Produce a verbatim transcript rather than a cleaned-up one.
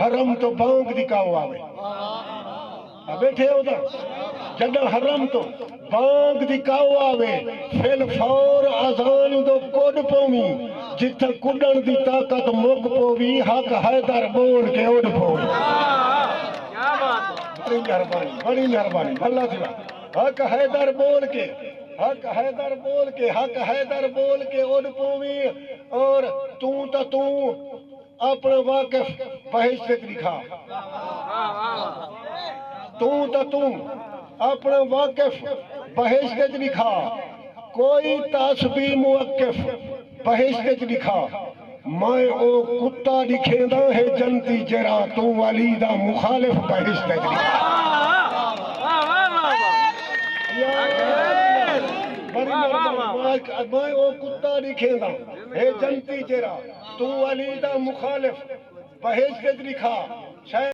حرم توں بانگ دی کاؤ آوے۔ آ ٻیٹھے ہو تاں جݙاں حرم توں بانگ دی کاؤ آوے، فل فور اذان دو کڈ پوویں، جتھاں کڈݨ دی طاقت مک پووی، حق حیدر ٻول کے اݙ پوویں۔ بڑی مہربانی، بڑی مہربانی، اللہ دی بات۔ حق حیدر ٻول کے، حق حیدر ٻول کے، حق حیدر ٻول کے اݙ پوویں۔ اور توں تاں توں اپݨا واقف بہشت اچ ݙکھا۔ توں تاں توں اپݨا واقف بہشت اچ ݙکھا۔ کوئی تاسبی موقف بہشت اچ ݙکھا۔ میں او کتا ݙکھینداں ہے جنتی جیڑھا توں علی دا مخالف بہشت اچ ݙکھا۔ بڑی مہربانی۔ میں، میں او کتا ݙکھینداں ہے جنتی جیڑھا توں علی دا مخالف بہشت اچ ݙکھا۔ شاید